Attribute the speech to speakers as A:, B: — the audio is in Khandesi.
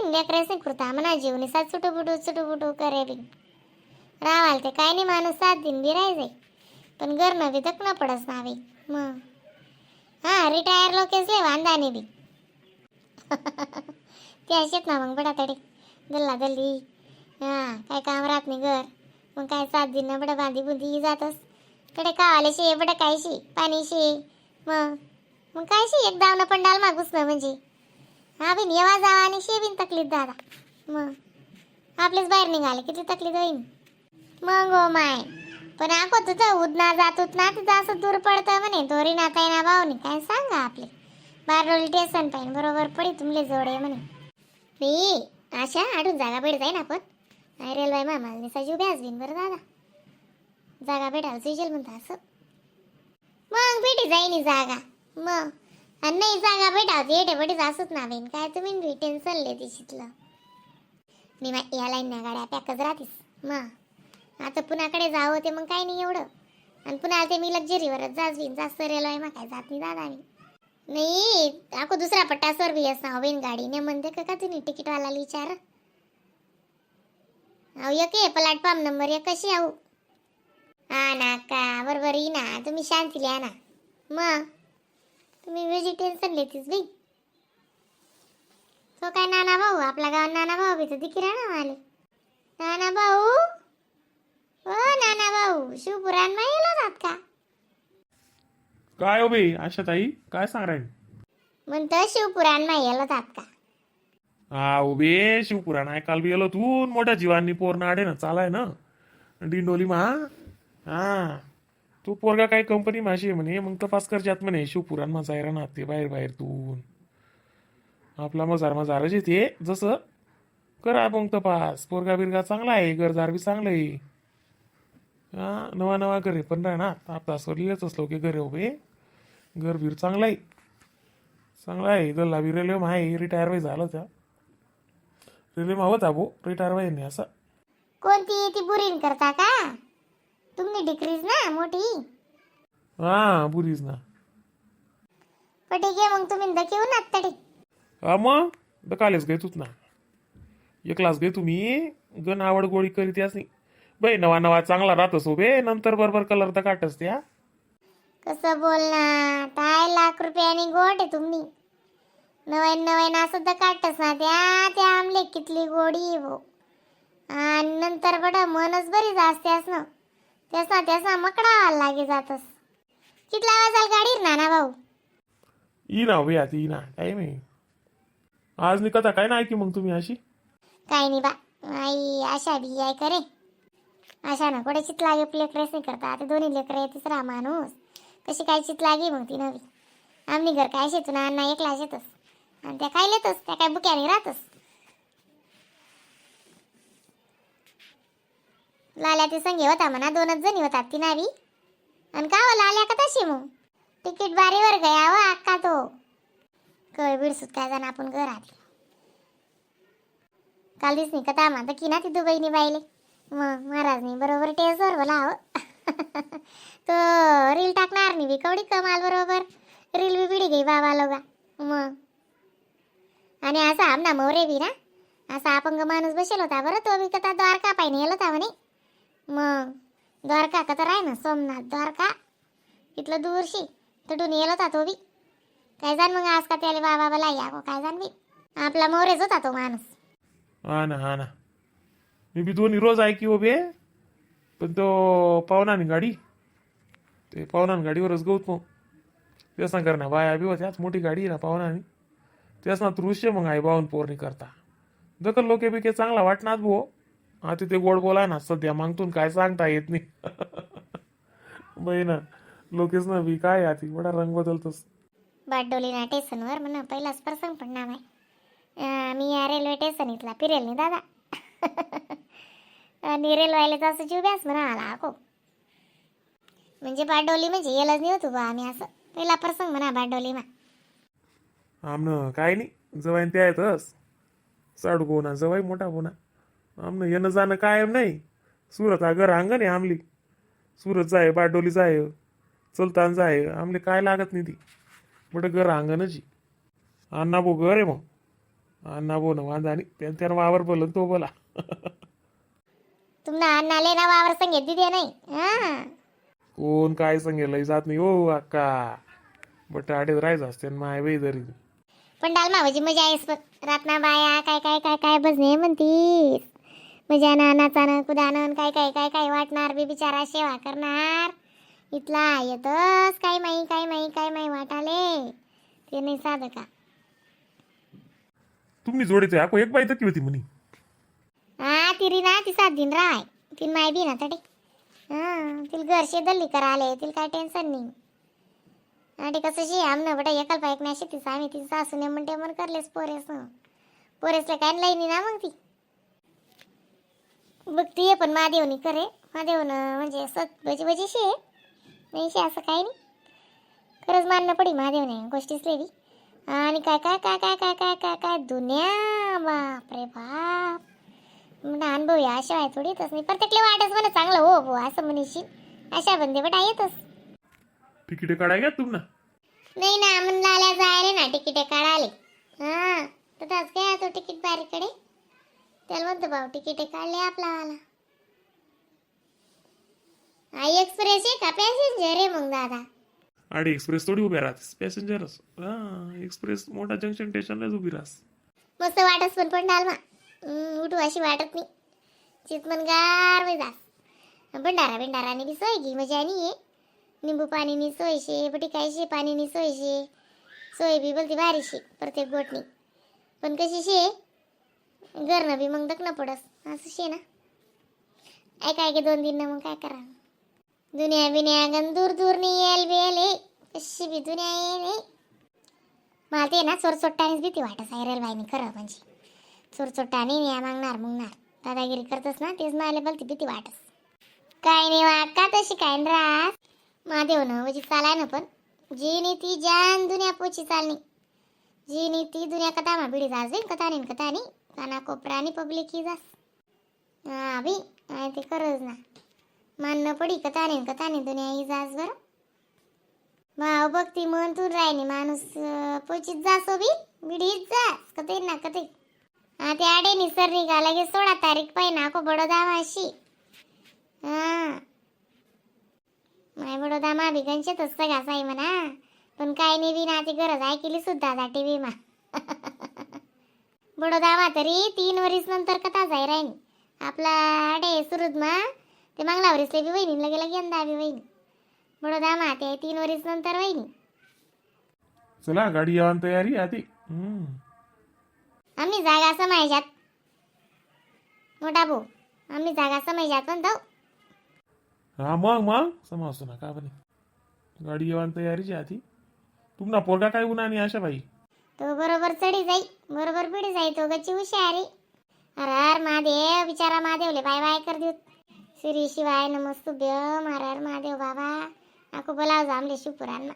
A: बिन लेकरेस नाही कुर्ता म्हणा जीवनी सात सुटू बुटू सुटू बुटू करे बिन. रावाल ते काय नाही, माणूस 7 दिन बी राहाय जाई, पण घरनं बी तक न पडस ना बी. मग हा रिटायर लोकेसले वांदा नाही बी. ते असेच ना मग बडा तडे दल्ला दल्ली. हा काय काम राहत नाही घर, मग काय 7 दिन ना बडा बांधी बुंदी जातस कडे. कावाले शे बडा, काय शे पाणी शे. मग मग काय शे एक दावनं पंडाल मागूस ना म्हणजे हा बिन येवा जावा आणि शे बिन तकलीफ दादा. मग आपलेच बाहेर निघाले किती तकलीफ होईन मग. हो माय, पण आको तुझं उदना जात ना, तिथं असं दूर पडतं म्हणे दोरी नाताय ना भाऊनी. काय सांगा, आपले बारडोली स्टेशन पाहिजे बरोबर पडी तुमले जोड आहे म्हणे. मी आशा आडून जागा भेट जाईन आपण नाही रेल्वे मामाला सजीव ब्यास बिन. बरं दादा, जागा भेटायला सुचेल म्हणता असं. मग भेटी जाईन जागा मग. आणि नाही जागा भेटावं येटे पटीच असत ना बेन. काय तुम्ही बी टेन्शन ले तिथलं मी या लाईन ना गाड्या पॅकच राहतीस. मग आता पुण्याकडे जावं ते मग काय नाही एवढं. आणि पुन्हा ते मी लक्झरीवरच जाच बिन, जास्त रेल्वे मग काय जात नाही दादा मी. नाही आको दुसरा पट्टा सर बी असणार बिन गाडी ने म्हणते का तुम्ही तिकीटवाला विचार. अहो एक आहे प्लॅटफॉर्म नंबर एक कशी आहो. हा ना का बरोबर ये ना, तुम्ही शांती लिहा ना. मग तुम्ही वेजी टेन्शन घेतीस बाई. तो काय नाना भाऊ आपला गाव, नाना भाऊ बी तर दिखी राहणार आले. नाना भाऊ, ओ नाना भाऊ, शिवपुराण मा येलो जात का?
B: काय हो बे आशा ताई, काय सांग राहील?
A: म्हणतं शिवपुराण मा येलो जात का?
B: हा उभे शिवपुराण ऐकायला बी गेलो तू. मोठ्या जीवांनी पोर आडे ना चालाय ना डिंडोली मा. हा तू पोरगा काय कंपनी माशी आहे म्हणे, मग तपास करजात म्हणे. शिवपुराण मा जायरा ना ते बाहेर बाहेर तू आपला मजार मजारच येते जसं करा मग तपास. पोरगा बिरगा चांगला आहे, घरदार बी चांगलं आहे. हा नवा नवा घर आहे पण राहणार आपला सोडलेच असलो की घर उभे घर बीर चांगलं आहे, चांगला आहे. दल्ला बी रेल्वे आहे, रिटायर बाई झालं त्या रेल्वे मावत आबो रिटायर बाई नाही असं.
A: कोणती ती बुरीन करता का तुम्ही डिक्रीज ना मोठी?
B: हा बुरीच ना.
A: पण ठीक आहे, मग तुम्ही दखी ना तडी.
B: हा मग दकालेच गे तूच ना एकलाच गे तुम्ही गण आवड गोळी करीत यास नाही बाई. नवा नवा चांगला राहतस उभे, नंतर बरोबर कलर तर काटस त्या.
A: कसं बोलणार, काय लाख रुपयानी गोट आहे तुम्ही. नवीन नवीन असं तर काटस ना त्या त्या आमले कितली गोडी आहे भो. आणि नंतर बड मनच बरी जास्ती ना त्यास ना त्यास ना मकडा लागे जातस. कितला वाजाल गाडी नाना भाऊ?
B: ई ना उभे आता ई ना टाईम आहे. आज नि कथा काय ना ऐकी मग तुम्ही अशी?
A: काय नाही बा आई, आशा बी I करे. आशा ना कुठे चित लागे लेकरेच नाही करता. आता दोन्ही लेकरं आहे, तिसरा माणूस कशी काय चित लागे मग ती नवी. आमनी घर काय शेतून अण्णा एकला शेतस आणि त्या काय लेतस, त्या काय बुक्याने राहतस. लाल्या ते संगे होता म्हणा, दोनच जणी होतात ती नावी. आणि का हो लाल्या का तशी मग तिकीट बारीवर गया हो अक्का तो कळ बिडसूत काय जाण आपण घरात. काल दिसनी कथा म्हणता की ना ती दुबईनी बाईले मग महाराजनी बरोबर टेसवर बोला हो. तो रील टाकणार नाही बी कवडी कमाल, बरोबर रील बी बिडी गई बाबा लोगा. मग आणि असा आमना मोरे बी ना असा अपंग माणूस बसेल होता बरं, तो बी कथा द्वारका पाहिजे गेला होता म्हणे. मग द्वारका का तर आहे ना सोमनाथ द्वारका तिथलं दूरशी तिथून येल होता तो बी. काय जाण मग आज का त्याला बाबा बोला या काय जाण बी आपला मोरेच होता तो माणूस.
B: हा ना, हा ना, मी बी दोन्ही रोज ऐकी उभे, पण तो पाहुणानी गाडी ते पाहुणान गाडीवरच गवत मग तेच ना कर ना बाया बी होत्याच. मोठी गाडी आहे ना पाहुणानी, तेच ना दृश्य मग आई बाहून पोरणी करता दखल लोके बिके चांगला वाटणार भो. हा तिथे गोड बोला ना सध्या मागतून काय सांगता येत नाही बाई ना लोकेच ना बी काय आती बडा रंग बदलतोस.
A: बारडोलीना स्टेशनवर म्हणा पहिलाच प्रसंग पडणार आहे. मी या रेल्वे स्टेशन इथला फिरेल नाही दादा आणि रेल्वेला असं जीव ब्यास म्हणा आला को. म्हणजे बारडोली म्हणजे येलच नाही होतो बा आम्ही, असं पहिला प्रसंग म्हणा बारडोलीमा.
B: आमनं काय नाही जवाईन ते आहेतच साडू बोना जवाई मोठा बोना आमनं येणं जाणं कायम नाही. सुरत हा घर अंगण आहे आमली. सुरत जाय बारडोली जाय चलताना जाय आमले काय लागत नाही ती मोठं घर अंगणच आहे. अण्णा भाऊ घर आहे मग. अण्णा बोन वांदा आणि त्यानं वावर बोल तो बोला.
A: तुमना अण्णाले ना वावर संगे दिदे नाही हा.
B: कोण काय सांगेल लई जात नाही हो अक्का, बट आडेच राहायचं असते माय बाई तरी.
A: पण डाल मावाची मजा आहेस पण रातना बाया काय काय काय काय बजने म्हणतीस, मजा ना नाचानं कुदानं काय काय काय काय वाटणार बी, बिचारा सेवा करणार इथला येतच काय माई काय माई काय माई वाटाले ते नाही साधं का.
B: तुम्ही जोडीचे आको एक बाई तर होती म्हणे.
A: हा, तिरी ना ती 7 दिन राहाय तीन माय बी ना तडे. हा, तिला घरशे दल्ली करा आले, तिला काय टेन्शन नाही. आणि कसं शे आमनं बटा एकाल पाईक नाही शेतीच आम्ही ती सासूने म्हणते मन करलेस पोरेस पोरेसला काय लाईनी ना मग ती बघतीये. पण महादेवनी करे महादेवनं म्हणजे असं बजी बजी शे नाही शे असं काही नाही, खरंच मानणं पडी महादेवने गोष्टीच लेवी. आणि काय काय काय काय काय काय काय काय दुनिया, बाप रे बाप. म्हणलं अनुभव या अशा आहे थोडी तस नाही, प्रत्येकले वाटच म्हणा चांगलं हो हो असं म्हणीशी अशा बंदे बटा येतच.
B: तिकिटे काढाय का तुम्हाला?
A: नाही ना, म्हणलं आल्या जायले ना तिकिटे काढाले. हा, तथाच काय तो तिकीट बारीकडे त्याला म्हणतो भाऊ तिकिटे काढले आपला वाला. आई एक्सप्रेस आहे का पॅसेंजर आहे मग दादा?
B: आणि एक्सप्रेस थोडी उभ्या राहतेस, पॅसेंजरच. हा, एक्सप्रेस मोठा जंक्शन स्टेशनलाच उभी राहस.
A: मस्त वाटस पण पण डालमा उठू अशी वाटत नाही, चितमन गार वय जास. भंडारा भंडाराने बी सोय घे मजा नाही आहे, निंबू पाणीनी सोय शे, बटी काय शे पाणीनी सोय शे, सोय बी बोलती भारी शे प्रत्येक गोटनी. पण कशी शे घरनं बी मग दखणं पडस असं शे ना. ऐकाय की 2 दिन ना मग काय करा, दुनिया बिनिया गन दूर दूर नाही येईल बेल हे कशी बी दुनिया येईल हे. मला ते ना चोरचोट्टानेच भीती वाटत आहे रेलवाहिनी खरं म्हणजे, चोरचोट्टाने न्या मागणार मुंगणार दादागिरी करतस ना, तेच मला बोलती भीती वाटस. काय नाही वा का तशी काय न रास महादेव ना म्हणजे चालाय ना, पण जी नी ती जान दुनिया पोची चालणी, जी नी ती दुनिया कथा मा बिडी जास बी कथा नाही कथा नाही काना कोपरानी पब्लिक ही जास. हा बी आहे ते खरंच ना, मानणं पडी कथा नाही कथा नाही दुनिया ही जास बरं. भाव भक्ती मन तू राहिली माणूस पोचीत जासो बी बिडीत जास कते ना कते. हा, ते आडे निसर निघाला की 16 तारीख पाहिजे ना को बडोदा माशी. हा, माय बडोदा मा बी गणशेतच सगळा साई म्हणा, पण काय नाही बी ना ती गरज ऐकली सुद्धा आता टीव्ही मा. बडोदा मा तरी 3 वरीस नंतर कथा जाई राहीन आपला आडे सुरुद मा ते मागला वरीसले बी वहिनी लगे लगे यंदा बी वहिनी बडोदा मा ते 3 वरीस नंतर वहिनी.
B: चला गाडी यावान तयारी आधी.
A: आम्ही जागा समायजात मोठा भाऊ, आम्ही जागा समायजात म्हणतो.
B: हा मग मग समाजतो ना का बने, गाडी येवान तयारीची आधी. तुम्हाला पोरगा काय उन्हा आणि आशा बाई.
A: तो बरोबर चढी जाई बरोबर पिढी जाई तो गच्ची हुशारी. हर हर महादेव, बिचारा महादेवले बाय बाय कर देऊ. श्री शिवाय नमस्तुभ्यम, हर हर महादेव बाबा आको बोलाव जामले शिवपुरांना.